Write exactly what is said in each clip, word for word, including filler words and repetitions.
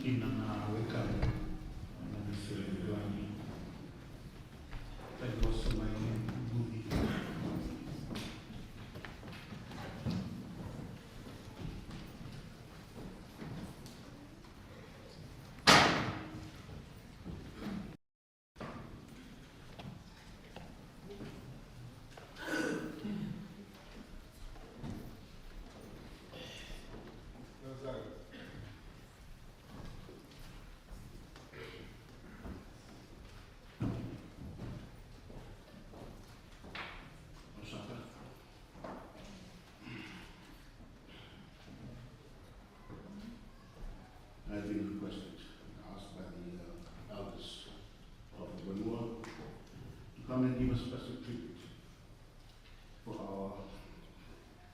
Kina na wekaqu na Misirani Lani. Taiwasa mai Buci. I have been requested, asked by the uh, elders of the Vanua to come and give a special tribute for our,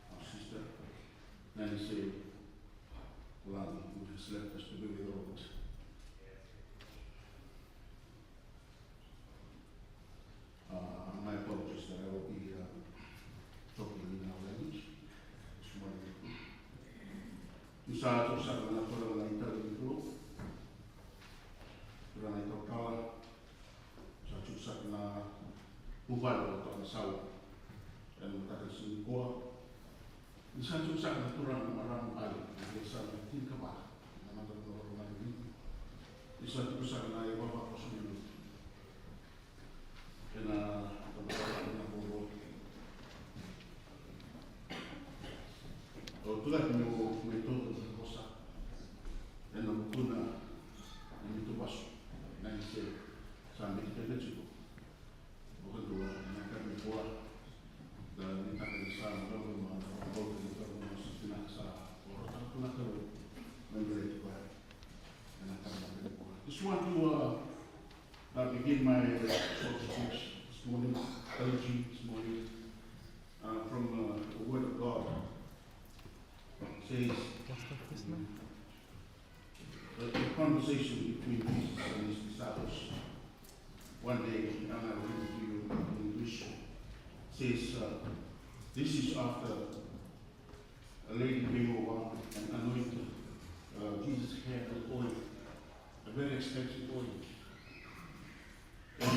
our sister, Nanise Lani, who has left us to be with the Lord. Uh, my apologies that I will be uh, talking in our language this morning. Ni sa tuku saka na turaga na itavi ni Kalou, turaga na itaukala, sa tuku saka na vuvale o toka na sau ena mataka ni siga nikua. Ni sa tuku saka na turaga na marama bale na veiyasana e tinikava na mata ni Vakarauwai. Ni sa tuku saka na ivavakoso ni lotu ena tabacakacaka na vovou. Au tucake meu mai tauca na vosa ena vukuna na neitou vasu na Nanise sa biuta tiko. Vakadua ena yakavi nikua, da nuitaka ni sa vakabauta, da vakabauta ni sa vinaka, sa vakarautaka tu na Kalou me baleti koya ena yakavi nikua. Just want to uh, uh, begin my short speech this morning, eulogy this morning, uh, from uh, the Word of God. It says, the, the conversation between Jesus and his disciples one day, and I'll read it to you in English, says, uh, this is after a lady came over and anointed uh, Jesus' head with oil, a very expensive oil. And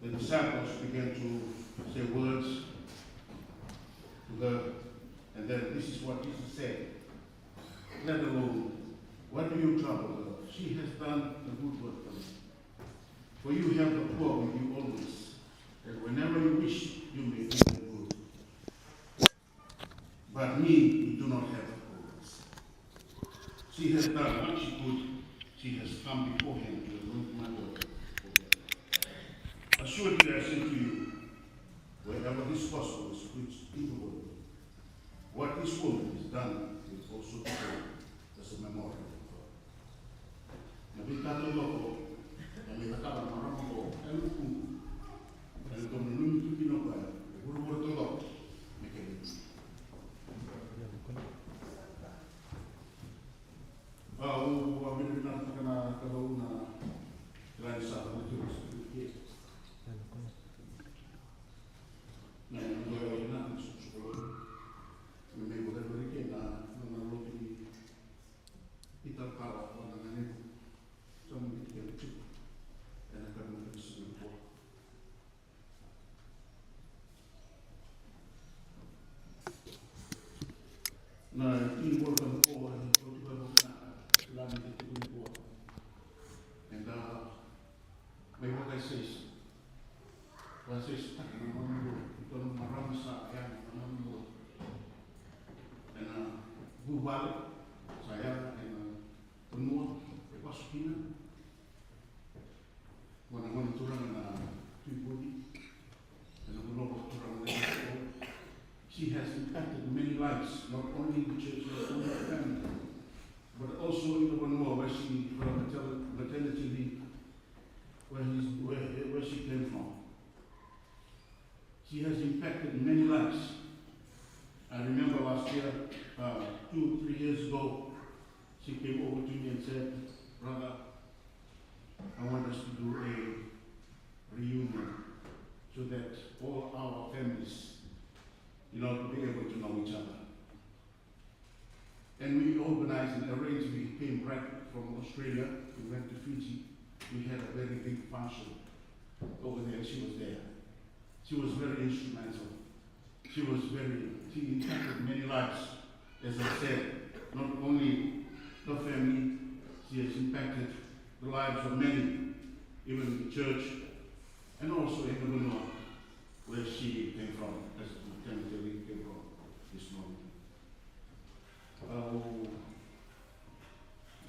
the disciples began to say words to her, and then this is what Jesus said. Let alone, what do you trouble her? She has done a good work for me. For you have the poor with you always, and whenever you wish, you may do them good. But me, you do not have the poor. She has done what she could. She has come beforehand to anoint my body for death. Assuredly, I say to you, wherever this gospel is preached in the world, what this woman has done will also be told as a memorial of her. Na veika taucoko e mai cakava na marama oqo e Lukuqu, e na dou nanumi tu kina o koya e vuravura taucoko me kena. Au vakavinavinakataka na Kalou na kila ni sa vakaturi sa tu ke. Na nona dua na sukusuku lou me mai vakavinavinaka na nona lotu ni itaukala vua na ganequ. Sa mu ni kena tiko ena kavuna ni siga nikua. Na tini vola ka na ko e kauti vei au na lami ni tiko nikua. Eda mai vakaisesi. Vakaisesitaka na nona bula. Ito na marama sa yaga na nona bula. Ena vuvale sa yaga ena vanua e vasu kina. Vua na gone turaga na Tui Buci, ena vanua vakaturaga na Tui Buci. She has impacted many lives, not only in the church, not only the family, but also in the vanua where she, her mater-, maternity leave, where, he's, where, where she came from. She has impacted many lives. I remember last year, uh, two, three years ago, she came over to me and said, "Brother, I want us to do a reunion so that all our families, you know, to be able to know each other." And we organized and arranged. We came right from Australia. We went to Fiji. We had a very big function over there. She was there. She was very instrumental. She was very, she impacted many lives. As I said, not only her family, she has impacted the lives of many, even in the church, and also in the Vanua where she came from, as Lieutenant Kelly came from this morning. Uh,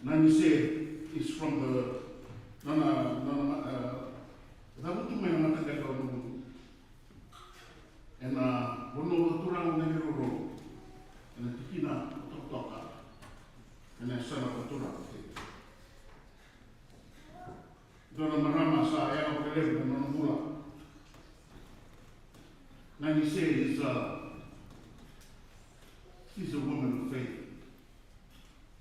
Nanise is from the, nona, nona, uh, cavutu mai na mataqali o Navunu. Ena vanua vakaturaga na Viroro, ena tikina o Tokatoka, ena yasana vakaturaga. Dua na marama sa yaga vakalevu na nona bula. Nanise is a, she's a woman of faith.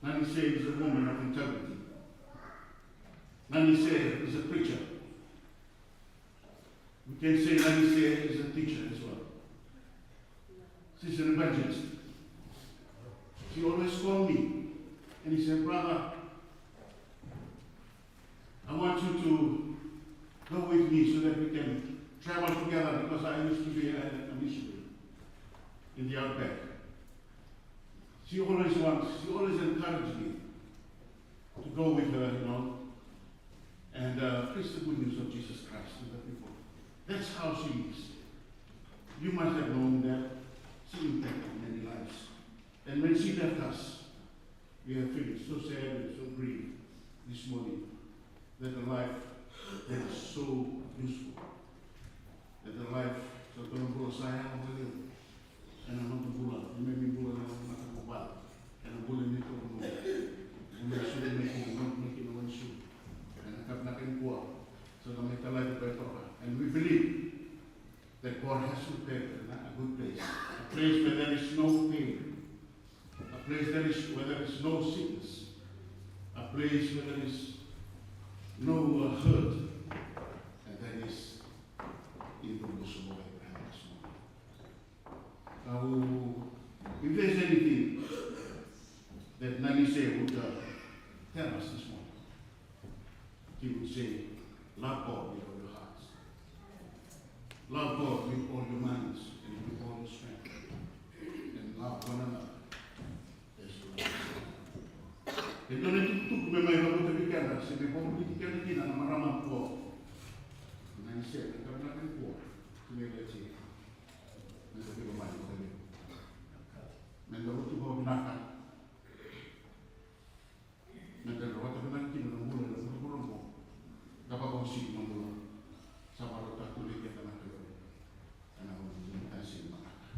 Nanise is a woman of integrity. Nanise is a preacher. We can say Nanise is a teacher as well. She's an evangelist. She always called me and he said, "Brother, I want you to go with me so that we can travel together, because I used to be a, a missionary in the outback." She always wants, she always encouraged me to go with her, you know, and uh, preach the good news of Jesus Christ to the people. That's how she is. You must have known that she impacted many lives. And when she left us, we are feeling so sad and so grieved this morning that the life that is so useful, that the life, sa dua na bula sa yaga vakalevu ena noda bula, neimami bula na matavuvale, ena bula ni itovo, bula e sucu mai kina, mai kina wai ni sucu. Ena yakavi vinaka nikua, sa da mai talai vei toka. And we believe that God has prepared a good place, a place where there is no pain, a place that is, where there is no sickness, a place where there is no uh, hurt, and that is in the bosom of Abraham this morning. Now, if there's anything that Nanise would uh, tell us this morning, he would say, "Love God with all your hearts. Love God with all your minds and with all your strength. And love one another as you love yourself." E dua na itukutuku me mai vakauta vei keda, se me vakavulici keda kina na marama qo. Na ni se, na ka vinaka ni kua, ki me leti. Me da veivanua vakalevu. Me da lotu vakavinaka. Me da rawata vinaka kina na bula ena vuravura oqo. Da vakauasivi na bula. Sa vakarautaka tu vei keda na Kalou ena gauna ni tasi ni mataka.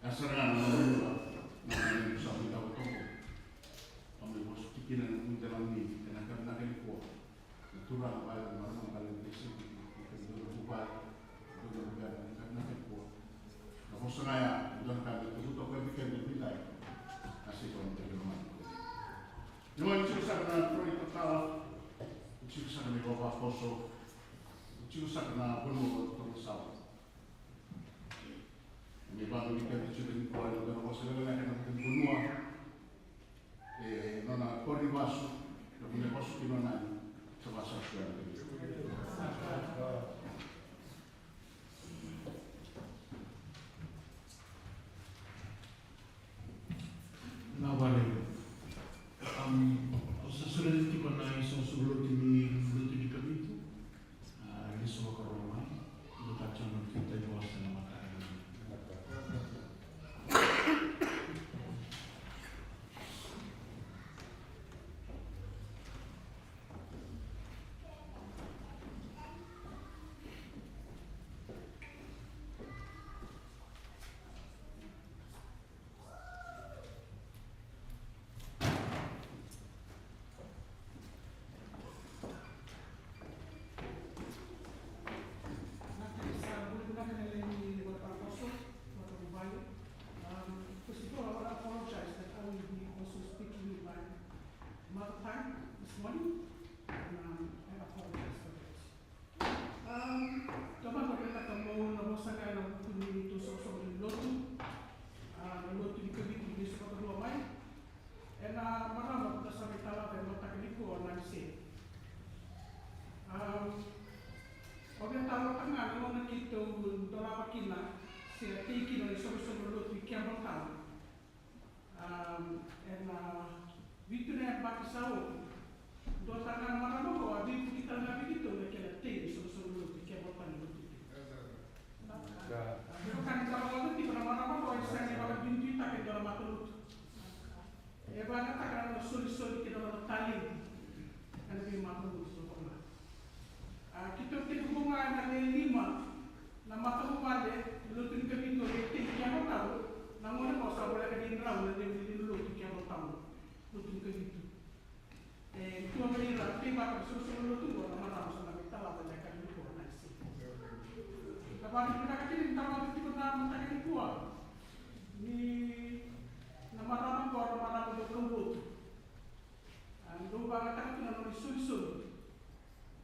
A sara ga na bula na gauna ni sa mai davo toka. Au mai vosa tiko kina na bula ni ena ka vinaka ni kua. Na turaga vale, na marama vale, na veisau, na vuvale, na vuvale, na ka vinaka ni kua. Na vosa ga ya, na dua na ka me tavuta koya vei keda edaidai. A se koya na ka vinaka ni kua. Ni wai tiko saka na turaga ni kakala, tiko saka na ivavakoso, tiko saka na vanua o Tolosava. Me vaka ni ka tiko ni kua, na dua na vosa lekaleka na vanua. E nona kori vasu, na vuna e vasu kina o Nani, sa vasa sua na. Na vale. Am, o sa sureti tiko na isoqosoqo lotu ni lotu ni Kavitu. A, ni so vakarua mai. Lotu a tiko na fita i vosa na mataka. Vitu na yabaki sa oti. Dua tale ga na marama qo a veivuke tale ga vei keitou na kena tei ni soqosoqo lotu i Campbelltown, lotu i Viti. Sa vaka ni sa vakarota tiko na marama qo, e sega ni vakaduiduitaka e dua na matalotu. E vakayagataka na nona solisoli kei na nona taledi ena veimatalotu so koya. A, keitou tekivu ga ena le lima na matavuvale ni lotu ni Kavitu e tei i Campbelltown. Na gauna qo sa voleka ni drau na levu ni lotu i Campbelltown, lotu ni Kavitu. E dua vei ira na teivaka na soqosoqo lotu qo na marama sa na veitalanoa ena yakavi nikua, na Nanisi. Na vakavinavinaka kina ni tamata tiko na mataka nikua ni na marama qo na marama dau kaulotu. A, dau vakayagataka tu na nona isolisoli.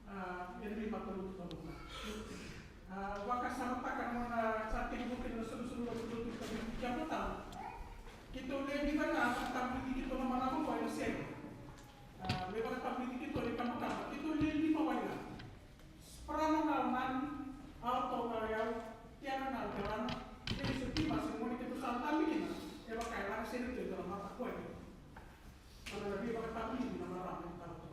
A, ena veimatalotu ka vaka. A, vakasamataka na nona sa tekivu kina na solisoli lotu, lotu ka vei Campbelltown. Keitou le vica ga sa tabuliti keitou na marama qo ena sere. A, me vakatabuliti keitou na ikabakaba, keitou le lima wale ga. Soprano na o Nani, alto na o yau, tenor na o Delana, bass o Pima. Se ni gone keitou sa dabe kina, e vaka e laga sere tu e dua na mata koya. Nona na veivakatabuliti na marama ni talo tu.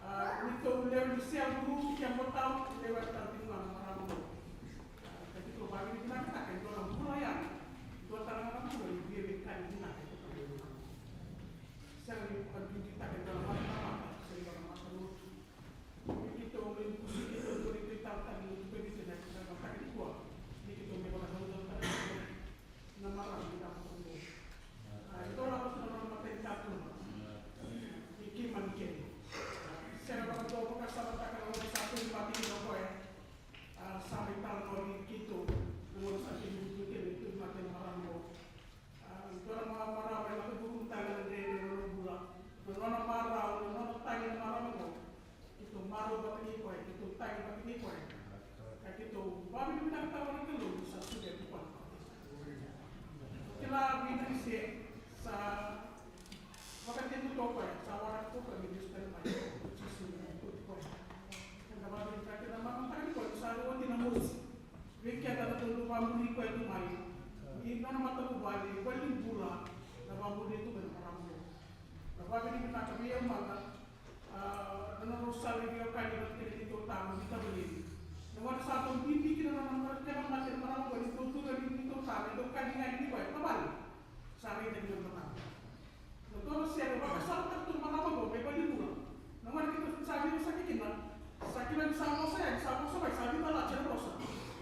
A, neitou lewe ni cell group i Campbelltown, lewe tale tiko ga na marama qo. A, ka keitou vakavinavinakataka e dua na bula ya, dua tale ga na bula ni veiwekani vinaka e tokona. Sega ni vakaduiduitaka e dua na mata, mata, se dua na matalotu. Ni keitou mai kusi keitou, ni keitou italatala ni lotu Kavitu ena mataka nikua. Ni keitou mai vakadodonutaka na marama ni Kavitu. A, e dua na vosa na nona matanitu ni keimami kece. Sega vakadua vakasamataka na gauna sa tauvimate kina o koya. A, sa mai talanoa vei keitou na gauna sa tauvimate kina, tauvimate na marama qo. A, dua na marama e lako curuma tale na dredre ena nona bula. Na nona marau, na nona tagi na marama qo. Keitou marau vata kei koya, keitou tagi vata kei koya. Ka keitou vakavinavinakataka vua na Kalou ni sa solia tu vua na Kalou. Kila vei Nanise sa vakatekivu toka o koya, sa waraka toka o koya me lesu tale mai. Jisu na Kalou toka o koya. Eda vakavinavinaka kina na mataka nikua ni sa oti na mosi. Vei keda na dau vakabulai koya tu mai. Ni nona matavuvale, valenibula, na vakabulai tu mai na marama qo. Na vakavinavinaka vei au mada, a, na nodrau sala ni veiwekani vata kei na neitou tama, ni tavalequ. Na gauna sa dau bibi kina na nona kena mate na marama qo, neitou tama, neitou tama, neitou kaya ni koya, tavale. Sa raica ni matana. Na dua na sere, vakasalataka tu na marama qo me valenibula. Na gauna keitou sa veivosaki kina, sa kila ni sa vosa yani, sa vosa mai, sa veicalati na vosa.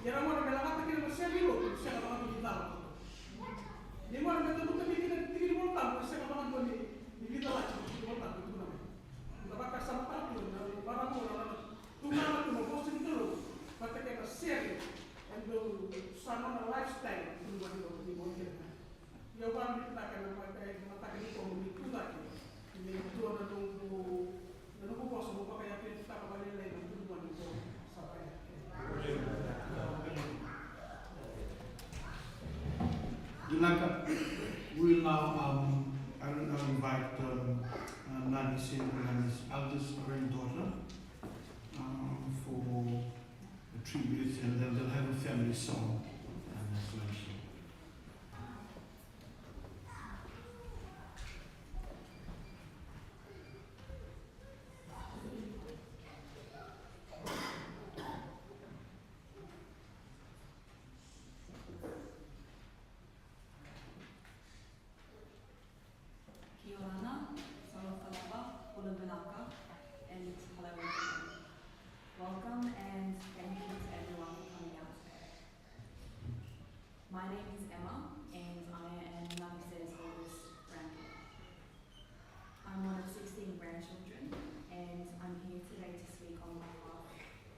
Ia na gauna me lagata kina na sere ni lotu, sega vakadua ni cala. Ni gauna me tavuta mai kina na tiki ni Volatabu, sega vakadua ni, ni veicalati na tiki ni Volatabu e tukuna mai. Da vakasamataka tu na marama qo na nona tugana tu na vosa ni Kalou vata kei na sere e dau sa nona lifestyle. Tukuna mai ni lotu ni Volatabu. Ia au vakavinavinaka na mataka, mataka nikua mo ni tu cake. Ni dua na noqu, na noqu vosa mo vakayatuyatutaka vakalailai na bula ni ko sa vakayataka. Vinaka. We now, um, I will now invite, um, uh, Nani Senior, Nani's eldest granddaughter, um, for the tribute, and then they'll have a family song, um, as mentioned. Kia orana, talofa lava, bula vinaka, and hello everyone. Welcome and thank you to everyone for coming out today. My name is Emma and I am Nanise's oldest granddaughter. I'm one of sixteen grandchildren and I'm here today to speak on behalf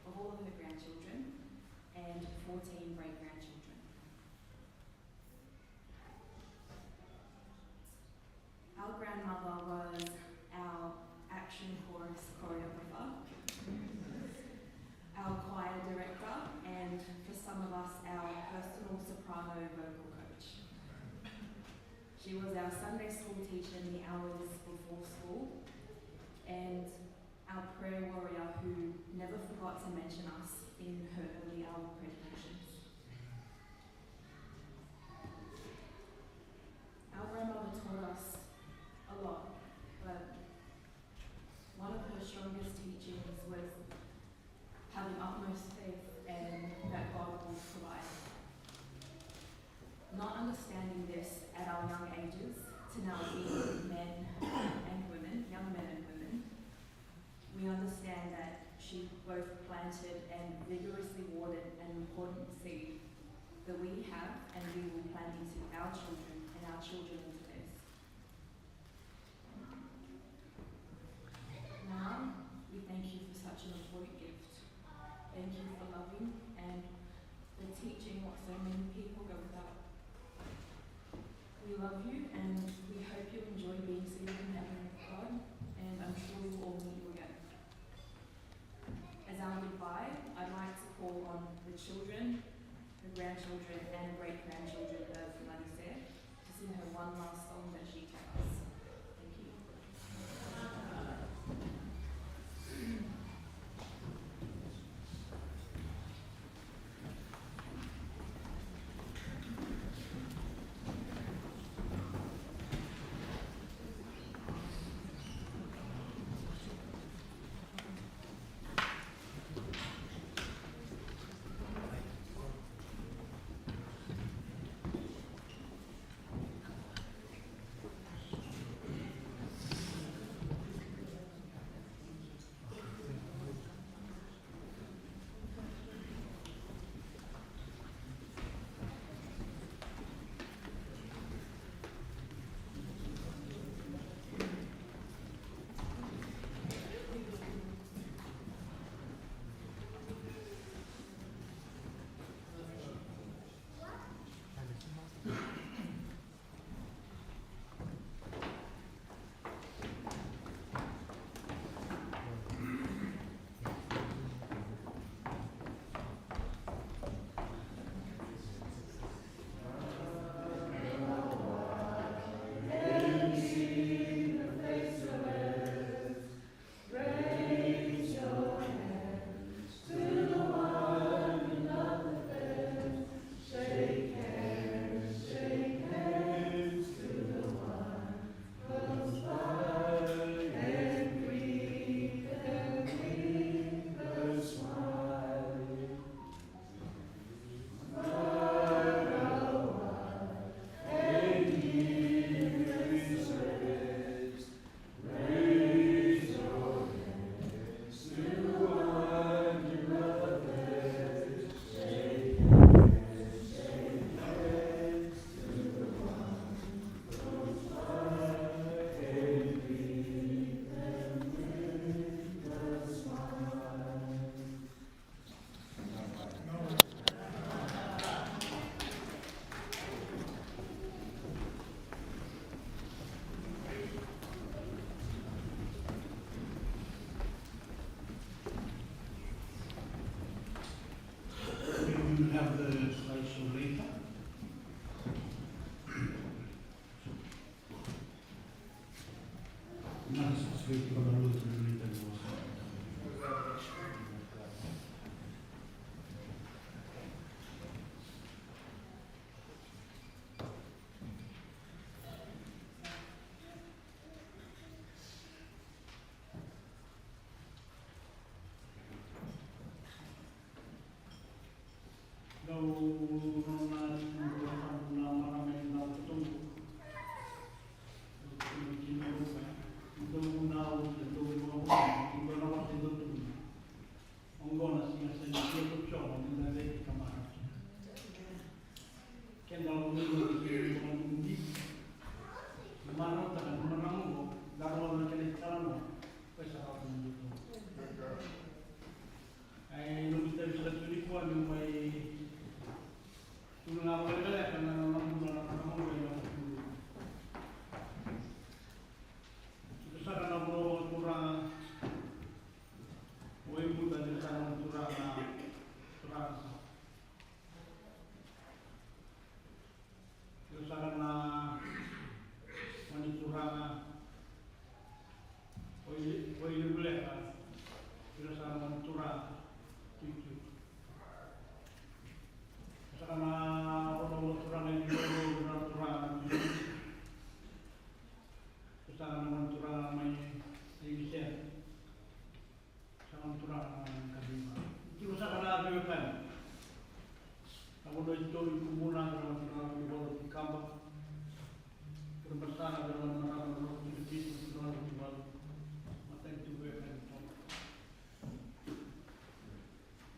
of all of her grandchildren and fourteen great-grandchildren. Our grandmother was our action chorus choreographer, our choir director, and for some of us, our personal soprano vocal coach. She was our Sunday school teacher in the hours before school, and our prayer warrior who never forgot to mention us in her early hour prayer devotions. Our grandmother taught us a lot Now, we men and women, young men and women, we understand that she both planted and vigorously watered an important seed that we have and we will plant into our children and our children into theirs. Now, we thank you for such an important gift. Thank you for loving and for teaching what so many people go without. We love you and we hope you enjoy being seated in heaven with God, and I'm sure we will all meet you again. As our goodbye, I'd like to call on the children, her grandchildren, and great grandchildren of Marise to sing her one last song that she taught us. Thank you. We will have the slideshow later. Oqo na siga sa ni sia ko Jiova ni da vei ka marau kina. Keda lau ni iko ni iko na dudi. Marau taka na marau oqo, da rogoca na kena italanoa. Ko e sa rau na dudi. E, noqu itavi sa tu ni kua ni mai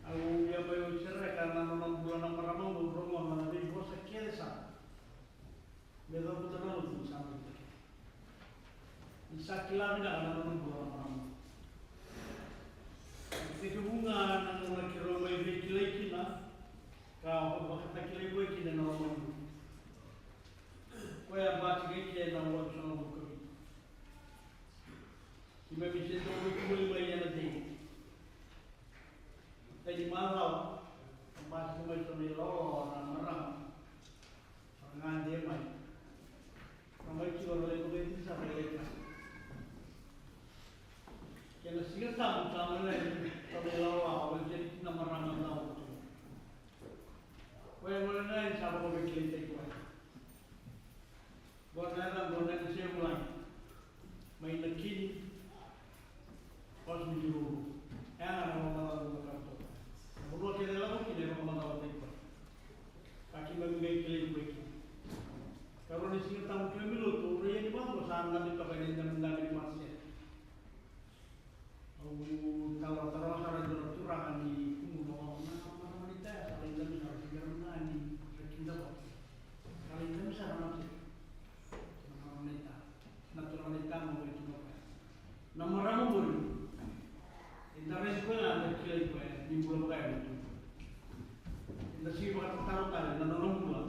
Au via mai sereka na nona bula na marama qo, rogoca na veivosa kece sara me cavuta na lotu ni sa mai. Ni sa kila vinaka na nona bula na marama. Tekivu ga na gauna keirau mai veikilai kina ka vakatakilai koya kina na lomani. Koya bati kei kea na watu sa na vukavi. Keimami se dau veikimoli mai ena dei. Tani macawa, bati mai sa mai lawalawa na marama. Sa gade mai. Sa mai tiko na lai kokaiti sa mai lai ka. Kena Siga Tabu sa mai lai sa mai lawalawa, mai kena na marama na watu. Koya gona ga e sa vakaveikilai koya. Qo na yaca qo na ni se vulagi mai na kini. Vasu ni ruru. E a na vakamacala na kato. Na vanua kece e lako kina e vakamacala tiko koya. Ka keimami qai kilai koya kina. Karua ni Siga Tabu keimami lotu, ura ia ni vaqo sa dabe toka ni dabe ni mase. Au tala tara sara e dua na turaga ni Kumuna, na marama ni taya sa lai dabe sara, se bera mada ni sa kidavaki. Sa lai dabe sara na turaga. Na marama ni taya, na turaga ni taya mo qai tu na koya. Na marama qori, eda raici koya ga, da kilai koya ni bula vakayago tu. Eda sega ni vakatataro tale na nona bula,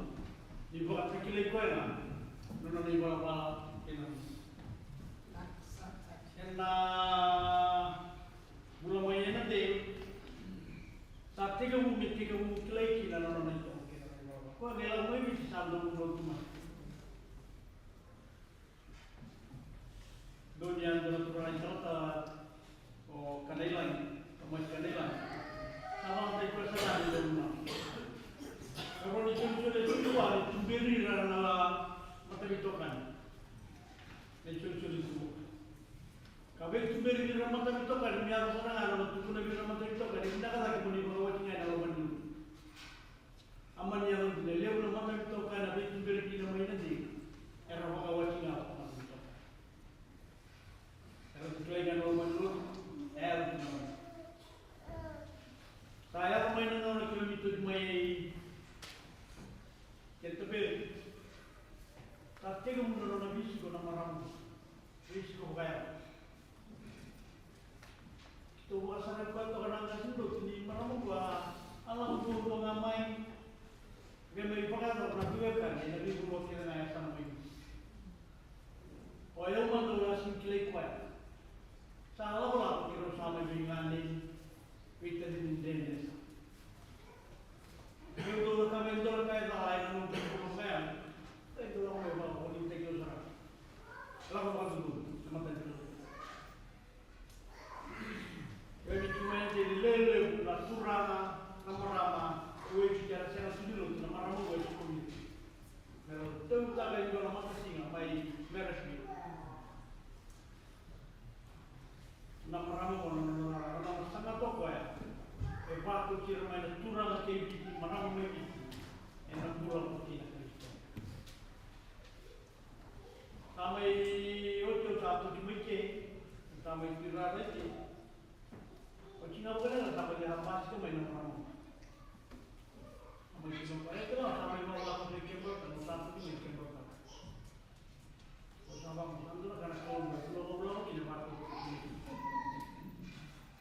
ni vakatakilai koya ga na nona ivalavala kei na Ena bula mai ena dei, sa tekivu me tekivu kilai kina na nona itovo kei na nona ivalavala. Koya qai lako mai Viti sa donu lotu mai. Donu ya dua na turaga italatala o Kanailagi, o Masi Kanailagi. Sa vakatai koya sara ni donu mai. Karua ni solisoli e solia vua ni tuberi ira na mataveitokani. E solisoli tu. Ka veituberi ira mataveitokani, me yaco sara ga na nona tukuna vei ira mataveitokani, ni vinaka cake mo ni vakawati ga ena loma ni lotu. A mani yaco dina, levu na mataveitokani a veituberi kina mai na dei, era vakawati ga vaka mataveitokani. Era tu kilai ga ena loma ni lotu, e yaco kina mai. Sa yaco mai na gauna keimami toki mai Kenteberi. Sa tekivu na nona veisiko na marama. Veisiko vakayago. Keitou vakasaraki koya toka na qase ni lotu ni marama qo a lako duadua ga mai. Qai mai vakayacora na veiwekani ena veivanua kece ga e yasana mai Viti. O yau mada au a sega ni kilai koya. Sa lakolako keirau sa mai veiganeni, veitacini dredre sara. Keirau dau cakava e dua na ka e cala ena noqu bula vakayago. Keirau lako mai vakavolitaki au sara. Lako vakadodonu na matanitu. Keimami tu mai na dei, lewe levu na turaga, na marama, o Viti era sega tu ni lotu, na marama qo e tukuni. Me ra tautaka e dua na matasiga mai Marysville. Na marama qo na nona saga toka o koya. E vakauti ira mai na turaga kei Viti, marama mai Viti, ena bula vata kei na Karisito. Sa mai oti au sa toki mai ke, sa mai tu i rara i ke. Oti ga vakalega sa mai basika mai na marama. Sa mai tiko mai, e tiko sa mai vakalako mai Campbelltown, au sa toki mai Campbelltown. Au sa vaka, sa dua na ka na Kalou mai, au sa vakavulavula kina vaka.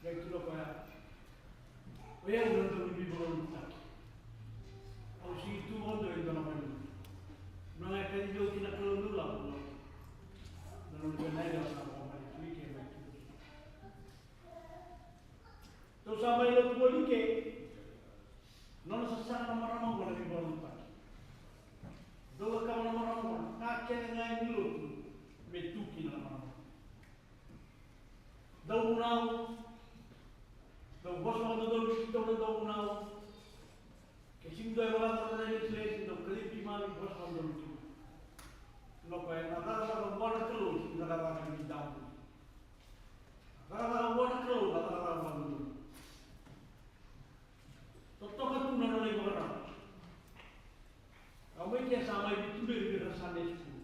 Qai tukuna o koya, o yau na dau ni veivakalotutaki. Au sega ni tu vakadua e dua na vanua. Na ka e kacivi au kina na Kalou meu lako. Na nona vei na yalewa sa vakamani tu i ke mai tu. Tou sa mai lotu voli ke. Nona sasaga na marama qo na veivakalotutaki. Dau cakava na marama qo na ka kece ga ni lotu me tu kina na marama. Dau vunau. Dau vosa vakadodonu vei keitou na dau vunau. Ke sega ni dua e vakacava na lesilesi, dau kacivi keimami vosa vakadodonu kina. Lako ena cakacaka vua na Kalou, sega ni cakacaka ni damu. Cakacaka vua na Kalou, na cakacaka vakadodonu. Totoka tu na nona ivakarau. Au mai ke sa mai veituberi vei ira na Sunday school.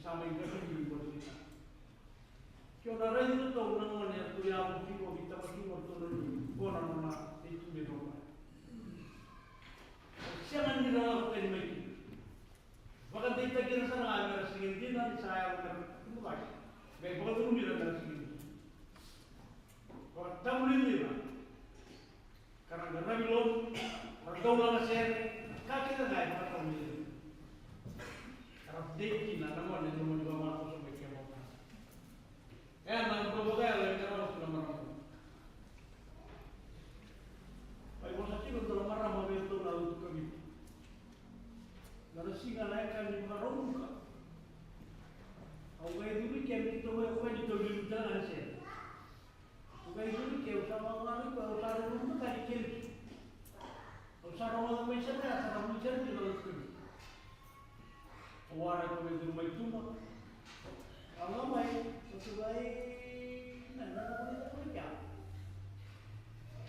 Sa mai qaravi ni bula tiko. Ke o na raici ratou na gone eratou yavu tiko vei tamaqu, o ratou na lulu, qo na nona veituberi vakaoqo. Sega ni ra lako tani mai kina. Vakadeitaki ira sara ga me ra sega ni dina ni sa yaco me ra tuvaki. Qai vakacurumi ira me ra sega ni dina. Vakatavulici ira. Ka ra qaravi lotu, ra dau lamasere, ka kece ga e vakatavulici ira. Ka ra dei kina na gone e dua mani vakamatoso mai kena waka. E na dua vakayalo e qarava tu na marama. Mai vosa tiko dua na marama vei ratou na Lotu Kavitu. Na nona siga na yakavi ni Vakaraubuka. Au qai curu i ke me keitou mai, au qai ni tou liu tale ga na sere. Au qai curu i ke, au sa vakaraica, au sa raica na ka ni keletu. Au sa rogoca mai sara ya, sa na vuli sara tiko na Lotu Kavitu. Au a rai, au qai curu mai tuba. Au na mai, au tu mai, na, na, na, na, na, na, na.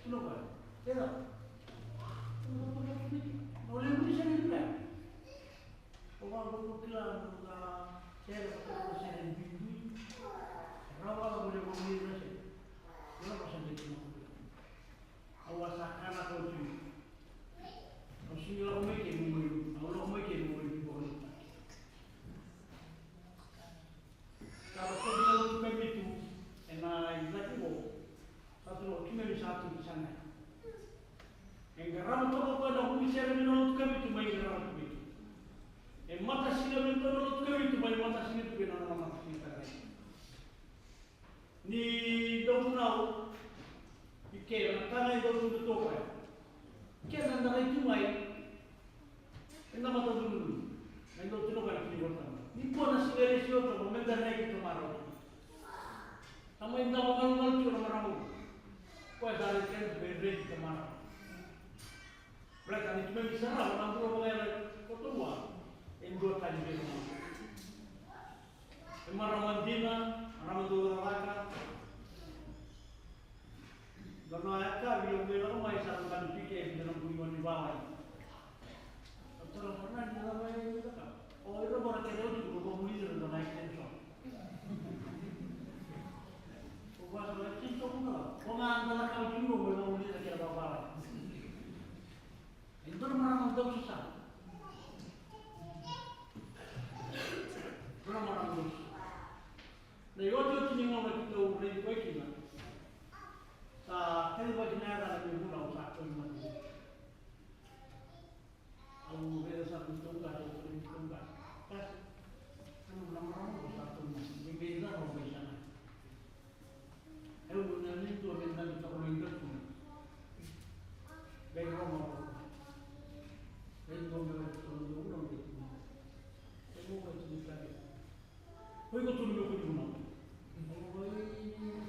Tu na koya. Keda. Na levu ni sere ni koya. O vaqo ko kila na sere, ko sere ni duidui. Rawa la mo levu ni sere. Rawa sa de kina ko kila. Au a sa kana ko tu. Au sigi lako mai ke mo mai, au lako mai ke mo mai ko. Ka ra sobu na Lotu Kavitu ena ilaki qo, sa tu na keimami sa tu ki Shanghai. E qarava toka o koya na vuli sere ni Lotu Kavitu mai qarava tu vei keitou. E matasina vei keitou na Lotu Kavitu mai matasina tu vei na nona matasina tale. Ni dau vunau i ke na ka ga e dau tu toka ya. Ke na darai tu mai. Ena matadrudru. Na i lotu na vale kini vata. Ni kua na siga e lesi ota mo me bera na i tamara. Sa mai dava malumalu tiko na marama. Koya sa reki kena tu me reki tamara. Baleta ni tu me mi sarava na bula vakayago koto vua. E dua tani vei na marama. E marama dina, marama dau cakacaka. Dua na yakavi au qai lako mai sa lako mai pike e dua na bui gone ni valagi. Au tara fana ni lako mai e dua ka. O ira mora kere au tiko, au vakavulici ira dua na extension. Au vaka na extension ka. Ko ga anda lako au tiko, au vakavulici ira kere vavalagi. E dua na marama dau sasana. Dua na marama dau sasana. Na iotioti ni gauna keitou raici koya kina, sa kacivaki na yacana me vunau, sa kau i mate. Au raica sara ni keitou qase, au raica ni keitou qase. Qase. Kau na marama qo sa kau i mate. Ni qai cava, au qai saga. Au na neitou me dabe toka mai Qatuqu. Qai rogo au. Qai dua me wai toka na vunau qai tu. Qai mo wai tu ni kare. Ko iko tu ni me kua ni vunau. Ko iko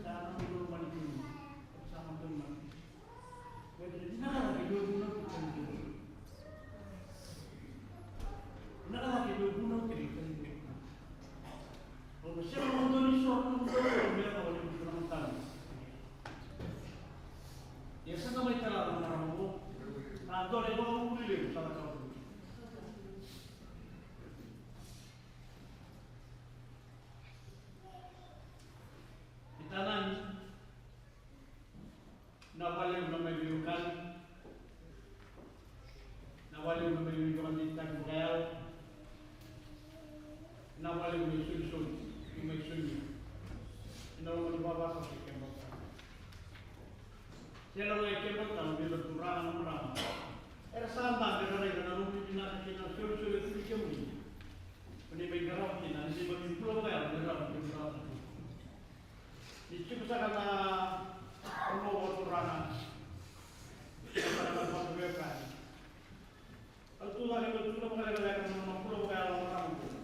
sa na me dua mani tu ni. Sa na tu ni mani. Wai tu ni na ka ke dua vunau tu ni. Na ka ke dua vunau ke ni. Au na sega ni dua ni soro na dua na mera na wale na matana. Ia sa na mai tala na marama qo. Na dua na ivakavuvuli levu sa na kau. Itanani. Na vale na mai veiwekani. Na vale na mai veiwekani taki vakayalo. Na vale na mai solisoli, na mai solia. Ena loma ni vavakoso e Campbelltown. Sega na mai Campbelltown, vei ira turaga na marama. Era sa dabe, era raica na nomu vinaka kei na solisoli e tu vei kemuni. Ni mai qarava kina, ni mai bula vakayalo, ni rawa ni bula vakayalo. Ni tiko saka na ono o turaga. Saka na mataveiwekani. Au tu cake, au tu na vakalekaleka na nona bula vakayalo na nona bula.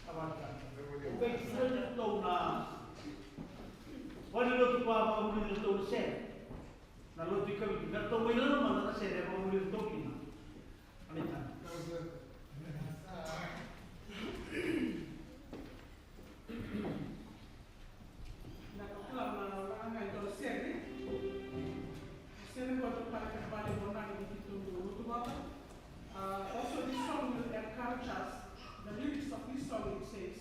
Au vei tu na vale ni lotu ka vakavulici iratou na sere. Na lotu i Kavitu, na ratou mai lala mada na sere e vakavulici iratou kina. Anita. Na ka kula na laga e dua na sere. Sere qo e tokona na vale mo nani ni keitou dau lotu vata. Uh, also this song will encourage us. The lyrics of this song, it says,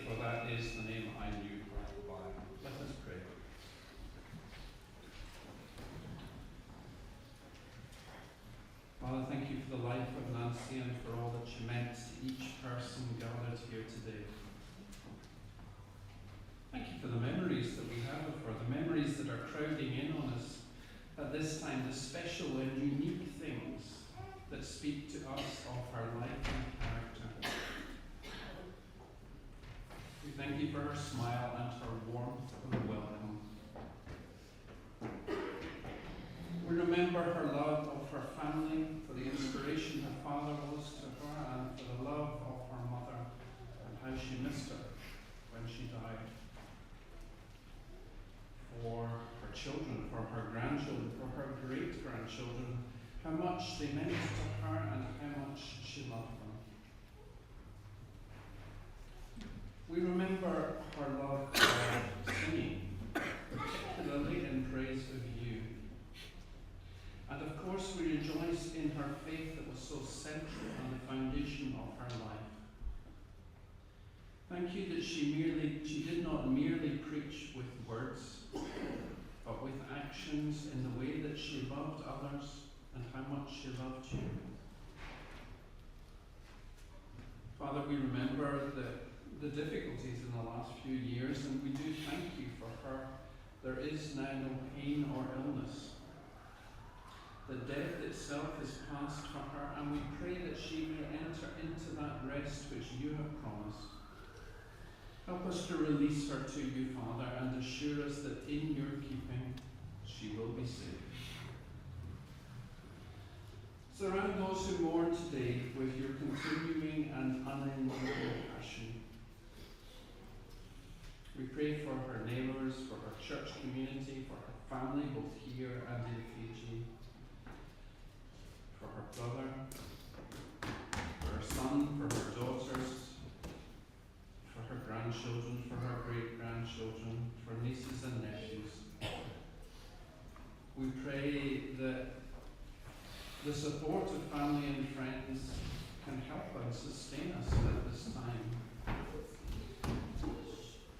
for that is the name I knew her by. Let us pray. Father, thank you for the life of Nancy and for all that she meant to each person gathered here today. Thank you for the memories that we have of her, the memories that are crowding in on us at this time, the special and unique things that speak to us of her life and character. We thank you for her smile and her warmth of welcome. We remember her love of her family, for the inspiration her father was to her, and for the love of her mother, and how she missed her when she died. For her children, for her grandchildren, for her great-grandchildren, how much they meant to her and how much she loved them. We remember her love for singing, particularly in praise of you. And of course, we rejoice in her faith that was so central and the foundation of her life. Thank you that she merely, she did not merely preach with words, but with actions in the way that she loved others and how much she loved you. Father, we remember the, the difficulties in the last few years, and we do thank you for her. There is now no pain or illness. The death itself is past for her, and we pray that she may enter into that rest which you have promised. Help us to release her to you, Father, and assure us that in your keeping she will be safe. Surround those who mourn today with your continuing and unending compassion. We pray for her neighbours, for her church community, for her family, both here and in Fiji, for her brother, for her son, for her daughters, for her grandchildren, for her great-grandchildren, for nieces and nephews. We pray that the support of family and friends can help and sustain us at this time.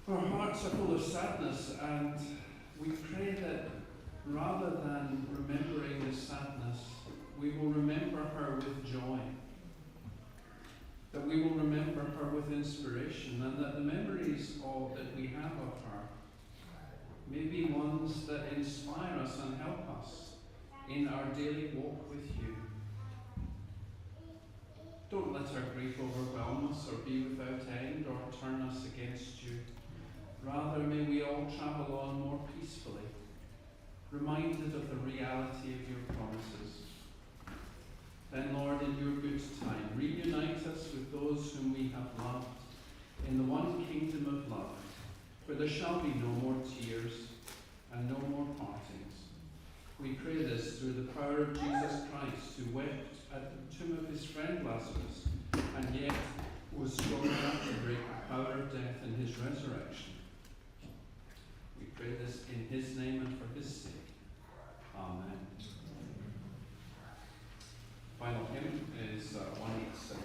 Our hearts are full of sadness, and we pray that rather than remembering the sadness, we will remember her with joy, that we will remember her with inspiration, and that the memories all that we have of her may be ones that inspire us and help us in our daily walk with you. Don't let our grief overwhelm us or be without end or turn us against you. Rather, may we all travel on more peacefully, reminded of the reality of your promises. Then, Lord, in your good time, reunite us with those whom we have loved in the one kingdom of love, where there shall be no more tears and no more partings. We pray this through the power of Jesus Christ, who wept at the tomb of his friend Lazarus, and yet was strong enough to break the power of death in his resurrection. We pray this in his name and for his sake. Amen. Final hymn is, uh, one eight seven.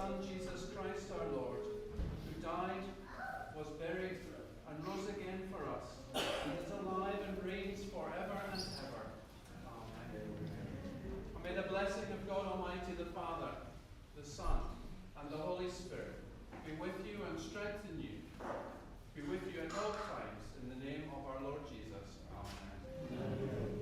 Son, Jesus Christ our Lord, who died, was buried, and rose again for us, and is alive and reigns forever and ever. Amen. And may the blessing of God Almighty, the Father, the Son, and the Holy Spirit be with you and strengthen you, be with you at all times, in the name of our Lord Jesus. Amen.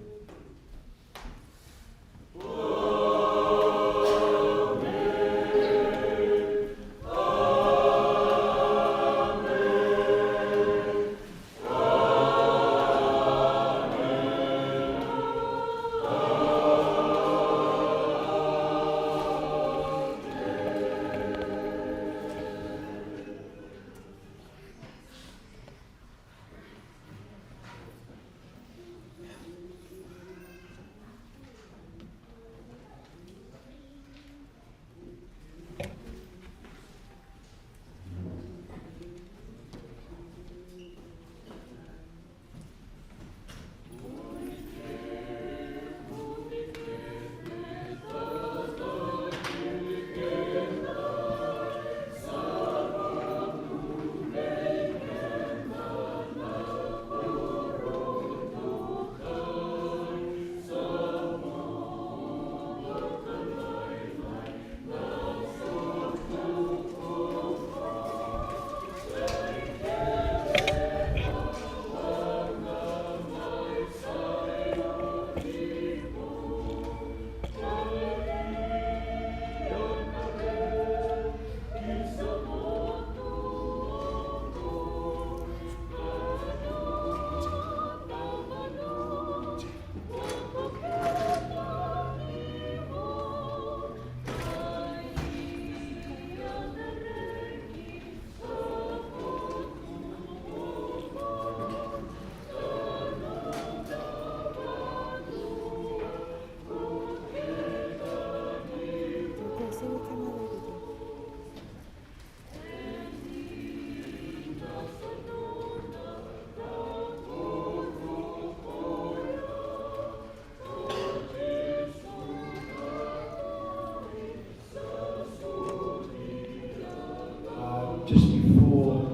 Uh, just before,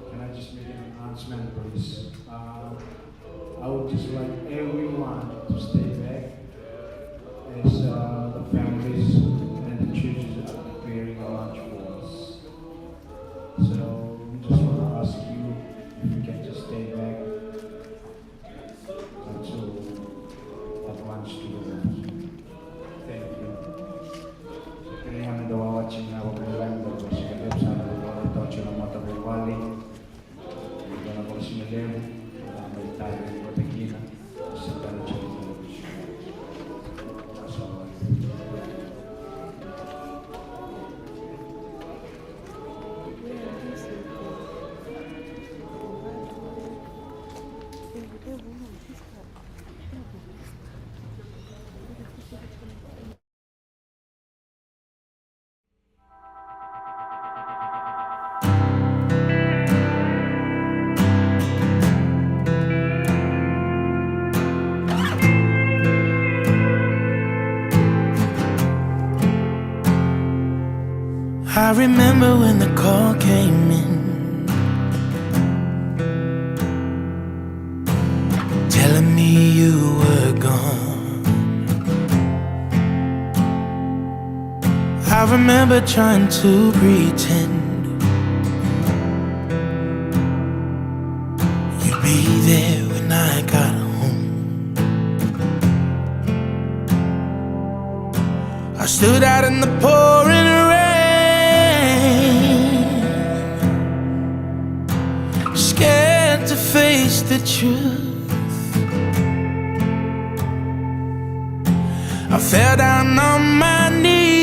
can I just make an announcement, please? Uh, I would just like everyone to stay back as, uh, the families and the churches are preparing a lunch for us. So we just want to ask you if you can just stay back until that lunch together. Thank you. Kere ga me da wawa tiko na vakavinavinaka, da vakasika levu sara na vakatau tiko na matavuvale. Eda na vakasika levu, da mai tale vata kina. Sa tale tiko na vakasika. Sa wawa. I remember when the call came in, telling me you were gone. I remember trying to pretend you'd be there when I got home. I stood out in the pouring rain, scared to face the truth. I fell down on my knees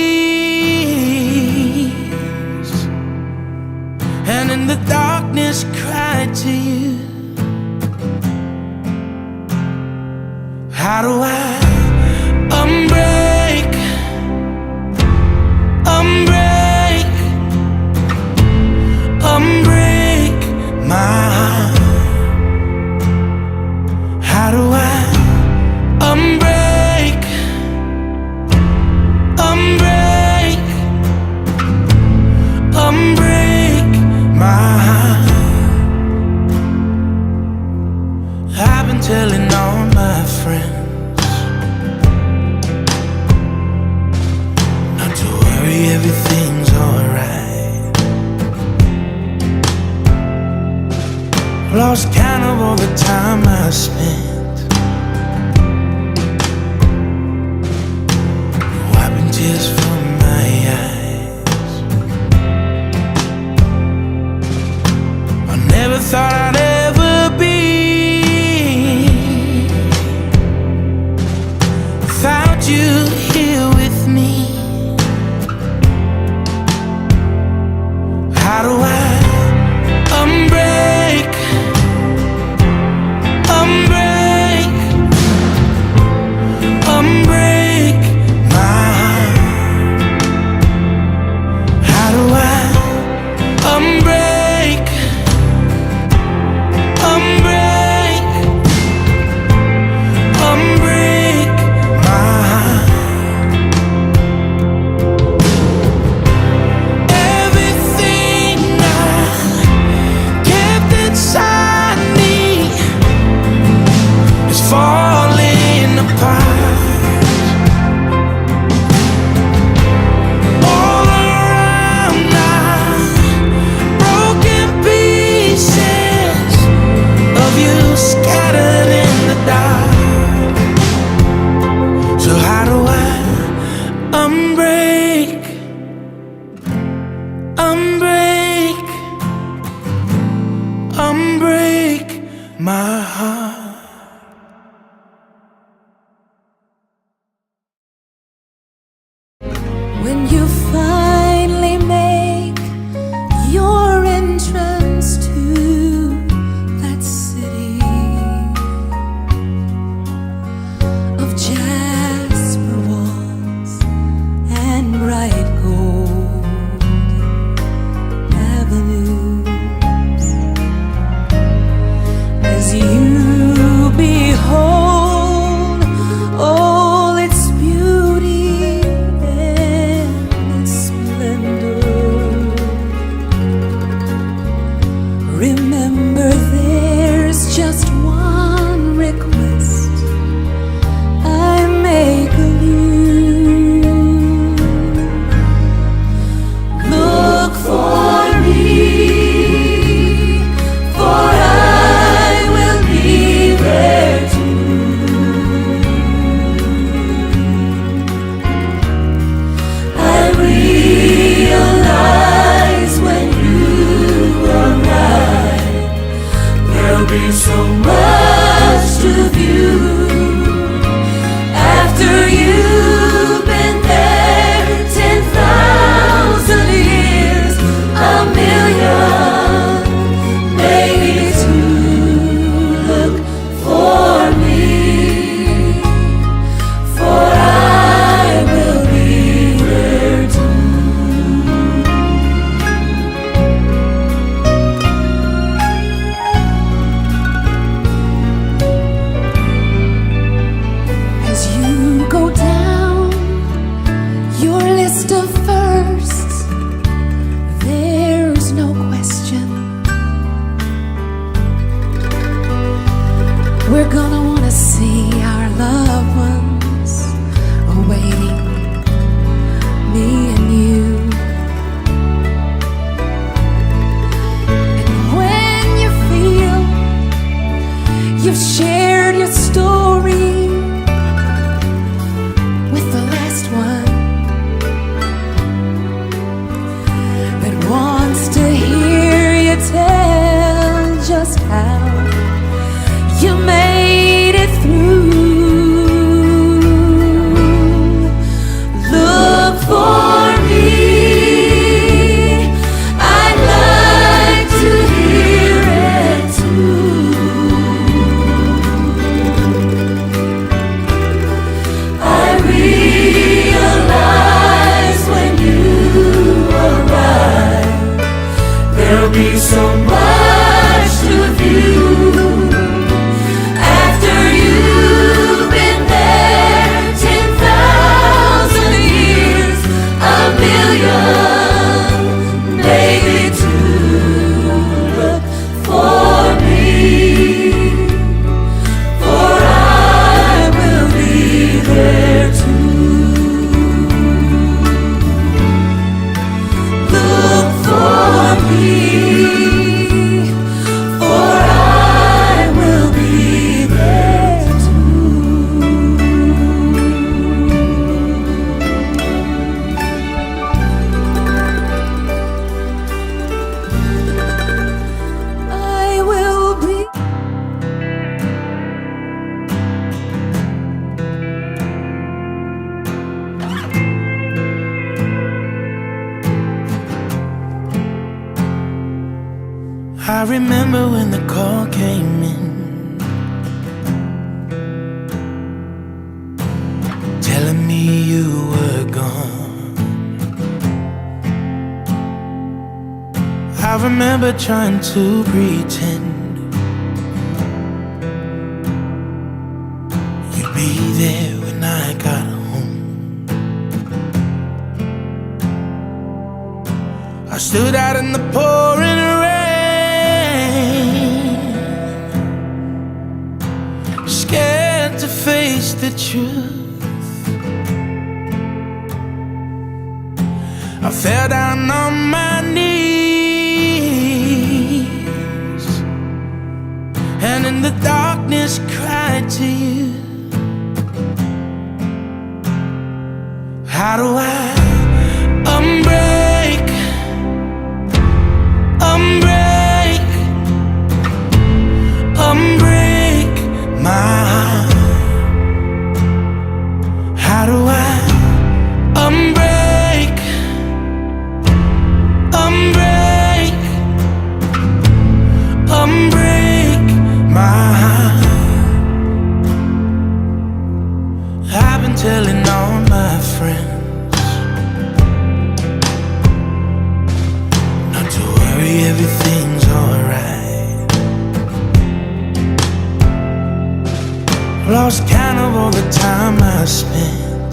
and in the darkness cried to you. How do I unbreak, unbreak, unbreak my heart? How do I unbreak, Everything's alright. Lost count of all the time I spent wiping tears from my eyes. I never thought I'd ever be without you here with me. How do I unbreak, unbreak, unbreak my heart? How do I unbreak, unbreak, unbreak my heart? Everything I kept inside me is falling apart. All around now, broken pieces of you scattered in the dark. So how do I unbreak, unbreak, unbreak my heart? When you finally make your entrance to that city of jasper walls and bright gold avenues, as you behold all its beauty and its splendor, remember there's just one request I make of you. Look for me, for I will be there too. I realize when you arrive, there'll be so much to view. After you've been there ten thousand years, a million, maybe two. Look for me, for I will be there too. As you go down your list of firsts, there's no question we're gonna wanna see our loved ones awaiting me and you. And when you feel you've shared your story with the last one that wants to hear you tell just how you made it through, look for me. I'd like to hear it too. I realize when you arrive, there'll be so much to view. After you've been there ten thousand years, a million, maybe two. Look for me, for I will be there too. I remember when the call came in, telling me you were gone. I remember trying to pretend you'd be there when I got home. I stood out in the pouring rain, scared to face the truth. I fell down on my knees and in the darkness cried to you. How do I unbreak, unbreak, unbreak my heart? How do I unbreak, unbreak, unbreak my heart? I've been telling all my friends not to worry, everything's alright. Lost count of all the time I spent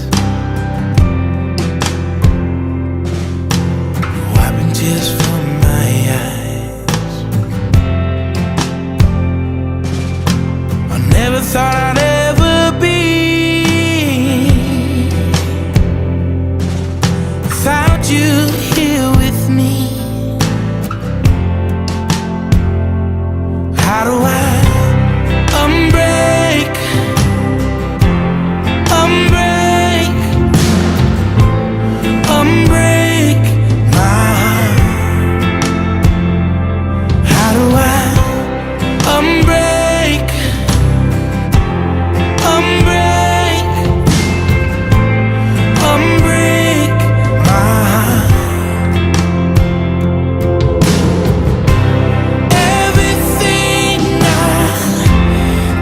wiping tears from my eyes. I never thought I'd ever be without you here with me. How do I unbreak, unbreak, unbreak my heart? How do I unbreak, unbreak, unbreak my heart? Everything I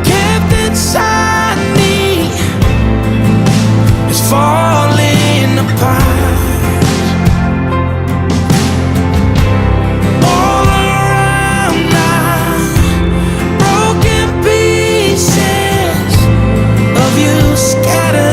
kept inside me is falling apart. All around now, broken pieces of you scattered